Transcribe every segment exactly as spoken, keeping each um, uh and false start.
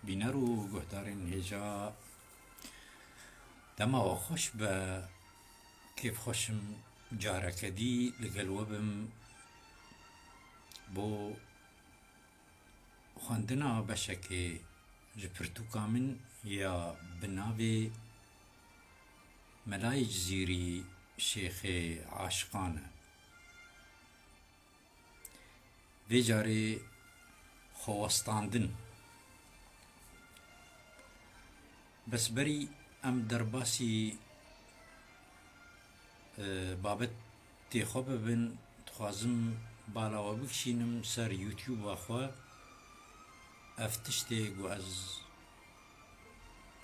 Bîner û guhdarên hêja, dema we xweş be, kêfxweş im careke dî li gel we bim bo xwendina beşekê ji pirtûka min ya bi navê Melayê Cizîrî Şêxê Aşiqan e. Vê carê xwewestandin. Bes berî em derbasî, e, babetê xwe bibin, dixwazim bala we bikişînim ser YouTube-a xwe. Ev tiştê ku ez,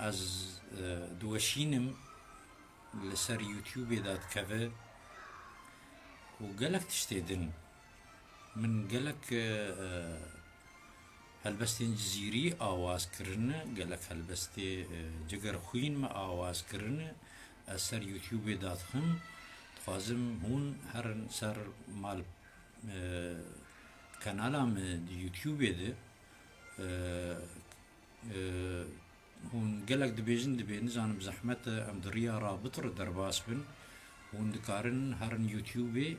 ez, e, diweşînim li ser YouTube-ê de dikeve û gelek tiştê din. Min gelek, e, e, helbestên cizîrî awaz kirine, gelek helbestê, e, cigerxwîn me awaz kirine. Ez ser YouTube-ê dadixim, dixwazim hûn herin ser mal, e, kanala me di YouTube-ê de, e, e, hûn gelek dibêjin, dibê, nizanim, zehmet e, em di riya rabit re derbas bin. Hûn dikarin herin YouTube-ê,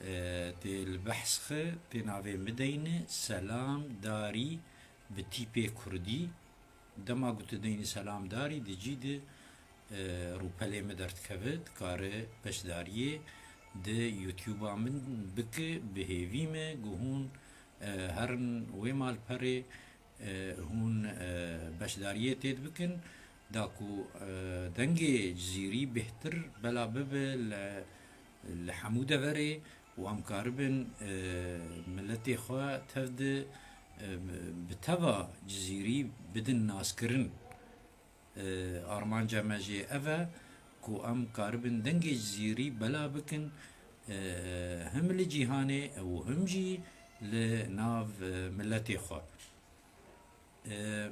e, tê li behs xwe, tê navê mideyne, Selam Darî bi tîpê kurdî. Dema ku tu deynî Selam Darî, di cî de, e, rûpelê me derdikeve, dikare beşdariyê di YouTube-a min bike, bi hêvî me ku hûn, e, herin wê malperê, e, hûn, e, beşdariyê tê dibikin, da ku, e, dengê cizîrî bêhtir bela bibe li, li hemû deverê û em karibin, e, miletê xwe tev de, e, bi teva cizîrî bidin naskirin. E, armanca me jê ev e ku em karibin dengê cizîrî bela bikin, e, him li cîhanê û him jî li nav, e, miletê xwe. E,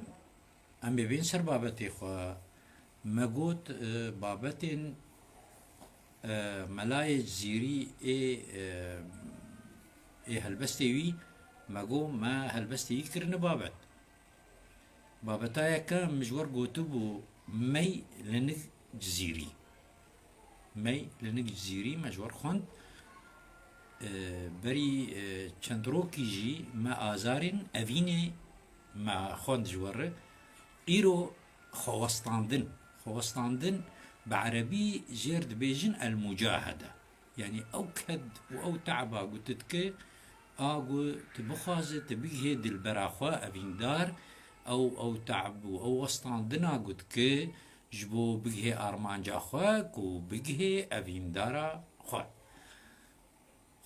em ê bên ser babetê xwe. Me got, e, babetên, e, Melayê Cizîrî ê, e, ê helbestê wî, me got, me helbestê wî kirine babet. Babeta yeke min ji we re gotibû, mey li nik Cizîrî. Mey li nik Cizîrî me ji we re xwend. E, berî, e, çend rokî jî me azarên evînê me xwend ji we re. Îro xwewestandin. Xwewestandin bi erebî jêr dibêjin el-mucahede. Yanî ew ked û ew te'ba ku tu dike, a ku tu bixwaze tu bigihê dilbera xwe evîndar, ew, ew te'b û ew westandina ku dike ji bo bigihê armanca xwe, ku bigihê evîndara xwe.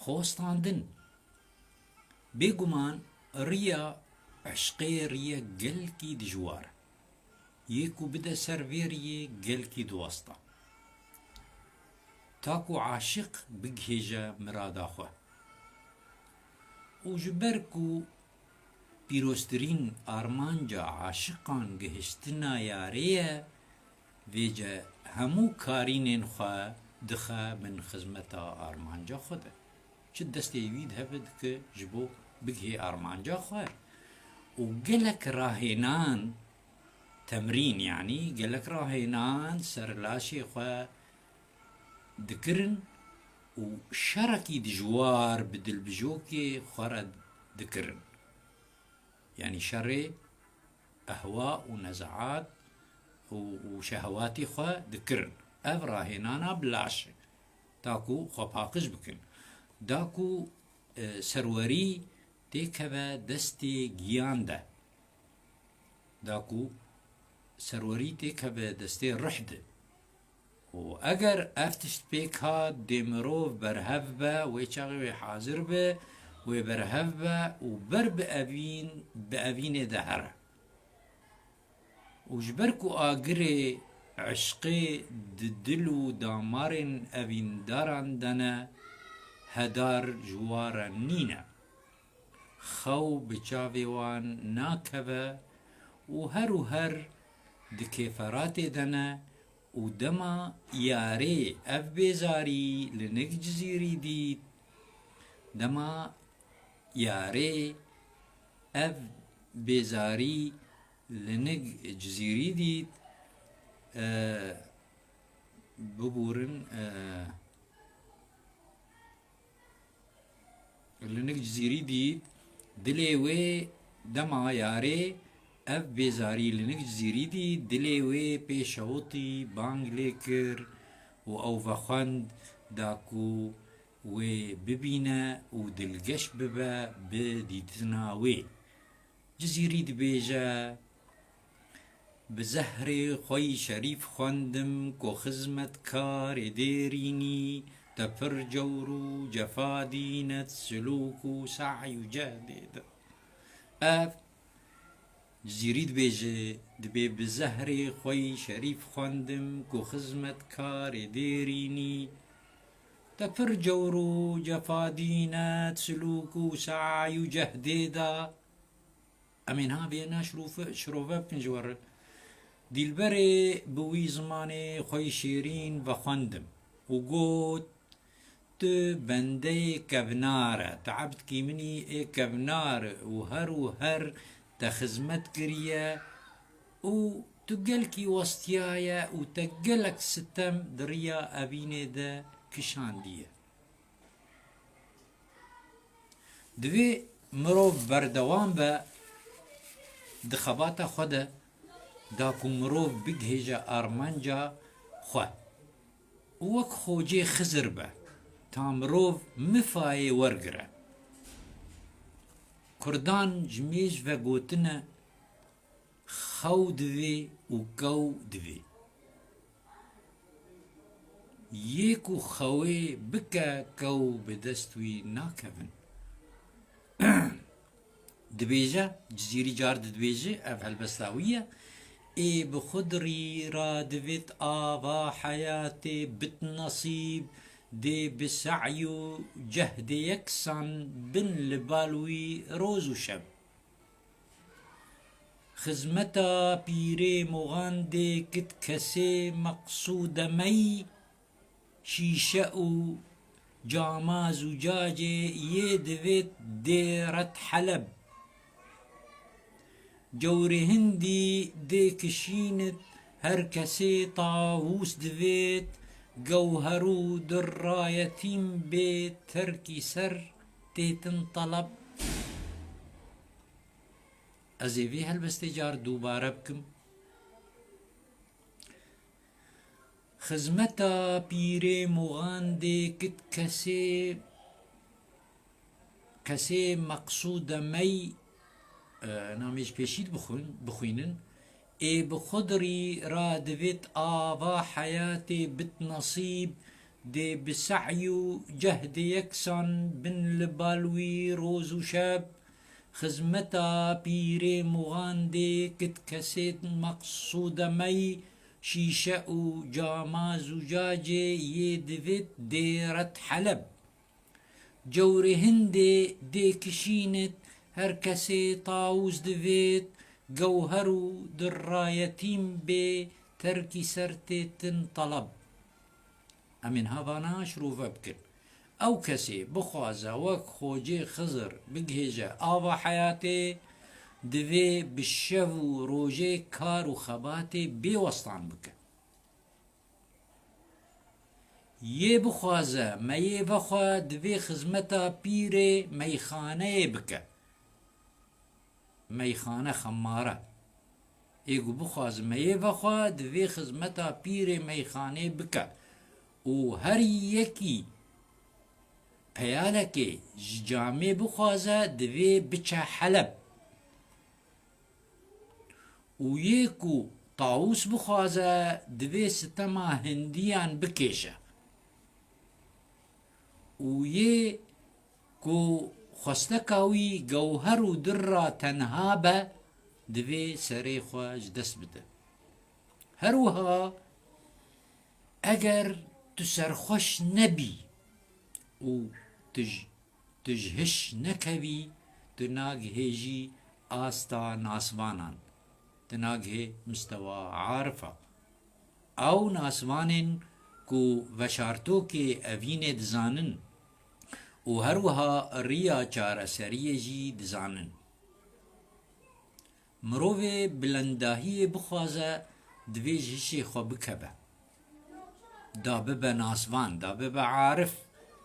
Xwestandin. Bêguman riya eşqê riye gelkî dijwar e. Yê ku bide ser vê riyê gelkî diwesta. Ta ku aşiq bigihêje mirada xwe. Û ji ber ku pîroztirîn armanca aşiqan gihiştina yarê ye, vêce hemû karînên xwe dixe bin xizmeta armanca xwe de. Çi destê wî diheve dike ji bo bigihê armanca xwe. Û gelek rahênan, temrîn, yanî gelek rahênan ser laşê xwe dikirin û şerekî dijwar bi dilbijokê xwe re dikirin. Yanî şerê ehwa û nezaat û, û şehewatî xwe dikirin. Ev rahênana bi laş e. Ta ku xwe paqij bikin. Da ku, e, serwerî têkeve destê giyan de. Da ku serwerî têkeve destê ruh de. Û eger ev tişt pêk hat, dê mirov berhev be, wê çaxê wê hazir be, wê berhev be û ber bi evîn, bi evînê de here. Û ji ber ku agirê eşqê di dil û damarên evîndaran de ne, hedar ji wan re nîne. Xew bi çavê wan nakeve û her û her di kêferatê de ne û dema yarê ev bêzarî li nik Cizîrî dît, dema yarê ev bêzarî Linik Cizîrî dît, e, bibûrin, e, Linik Cizîrî dît, dilê wê dema yarê ev bêzarî Linik Cizîrî dît, dilê wê pê şewitî bang lê kir û ew vexwend da ku wê bibîne û dilgeş bibe bi dîtina wê. Cizîrî dibêje, Bi zehrê xwe yî şerîf xwendim ku xizmetkarê dêrînî te pir cewr û cefa dînet silûk û se'y û cehdê de. Ev Cizîrî dibêje, dibê bi zehrê xwe yî şerîf xwendim ku xizmetkarê dêrînî te pir cewr û cefa dînet silûk û se'y û cehdê de. Em ê niha vê ne şirove, şirove bikin ji we re. Dîlberê bi wî zimanê xwe yî şêrîn vexwendim û got, Tu bendeyê kevnar e, tu ebdkî min î ê kevnar û her û her te xizmet kiriye û tu gelkî westiyaye û te gelek sitem di riya evînê de kişandiye. Divê mirov berdewam be di xebata xwe de, da ku mirov bigihêje armanca xwe û wek xocê Xizir be, ta mirov mifayê wergire. Kurdan ji mêj ve gotine, Xew divê û kew divê. Yê ku xewê bike, kew bi dest wî nakevin. Dibêje, Cizîrî car dibêje, ev helbesta wî ye. Ê bi xwe dirî ra divêt ava heyatê bit nesîb, dê bi se'y û cehdê yeksan bin li bal wî roz û şev. Xizmeta pîrê Muxandê kit kesê meqsûde mey, şîşe û cama zûcacê yê divêt dê ret Heleb. Cewrê hindî dê kişînit, her kesê tawûs divêt, gewher û dirra yetîm bê terkî ser têtin teleb. Ez ê vê helbestê car dubare bikim. Xizmeta pîrê Muxandê kit kesê, kesê meqsûde mey, e, namê ji pêşî bixwin-, bixwînin. Ê bi xwe dirî ra divêt ava heyatê bit nesîb, dê bi se'y û cehdê yeksan bin li bal wî roz û şev. Xizmeta pîrê Muxandê kit kesê meqsûde mey, şîşe û cama zûcacê yê divêt dê ret Heleb. Cewrê hindê dê kişînit, her kesê tawûs divêt, gewher û dirra yetîm bê terkî ser têtin teleb. Em ê niha vana şirove bikin. Ew kesê bixwaze wek xocê Xizir bigihêje ava heyatê, divê bi şev û rojê kar û xebatê bêwestan bike. Yê bixwaze meyê vexwe divê xizmeta pîrê meyxaneyê bike. Meyxane, xemare. Ê ku bixwaze meyê vexwe, divê xizmeta pîrê meyxanê bike û her yekî peyalekê ji camê bixwaze, divê biçe Heleb. Û yê ku tawûs bixwaze, divê sitema hindiyan bikêşe. Û yê ku xwesteka wî gewher û dirra tenha be, divê serê xwe ji dest bide. Her wiha eger tu serxweş nebî û tu ji, tu ji hiş nekevî, tu nagihêjî asta nasvanan, tu nagihê mistewa arifa. Ew nasvanên ku veşartokê evînê dizanin û her wiha riya çareseriyê jî dizanin. Mirovê bilindahiyê bixwaze, divê ji hişê xwe bikeve. Da bibe nasvan, da bibe arif.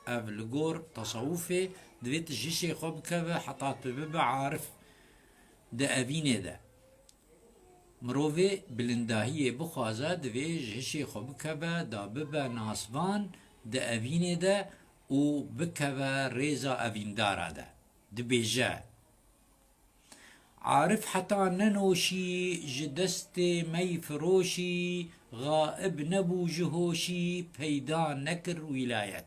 Ev li gor tesewufê divê tu ji hişê xwe bikeve heta tu bibe arif di evînê de. Mirovê bilindahiyê bixwaze, divê ji hişê xwe bikeve, da bibe nasvan di evînê de û bikeve rêza evîndara de. Dibêje, Arif heta nenoşî ji destê meyfiroşî, xaib nebû ji hoşî, peyda nekir wîlayet.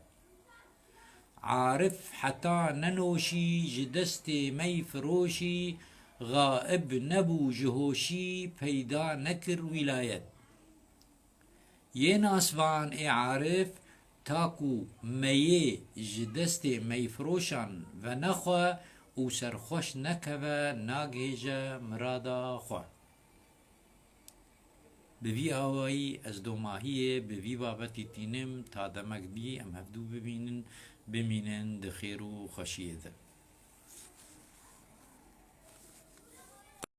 Arif heta nenoşî ji destê meyfiroşî, xaib nebû ji hoşî, peyda nekir wîlayet. Yê nasvan ê arif, ta ku meyê ji destê meyfiroşan venexwe û serxweş nekeve, nagihêje mirada xwe. Bi vî awayî ez domahiyê bi vî babetî tînim, ta demek dî em hevdû bibînin, bimînin di xêr û xweşiyê de.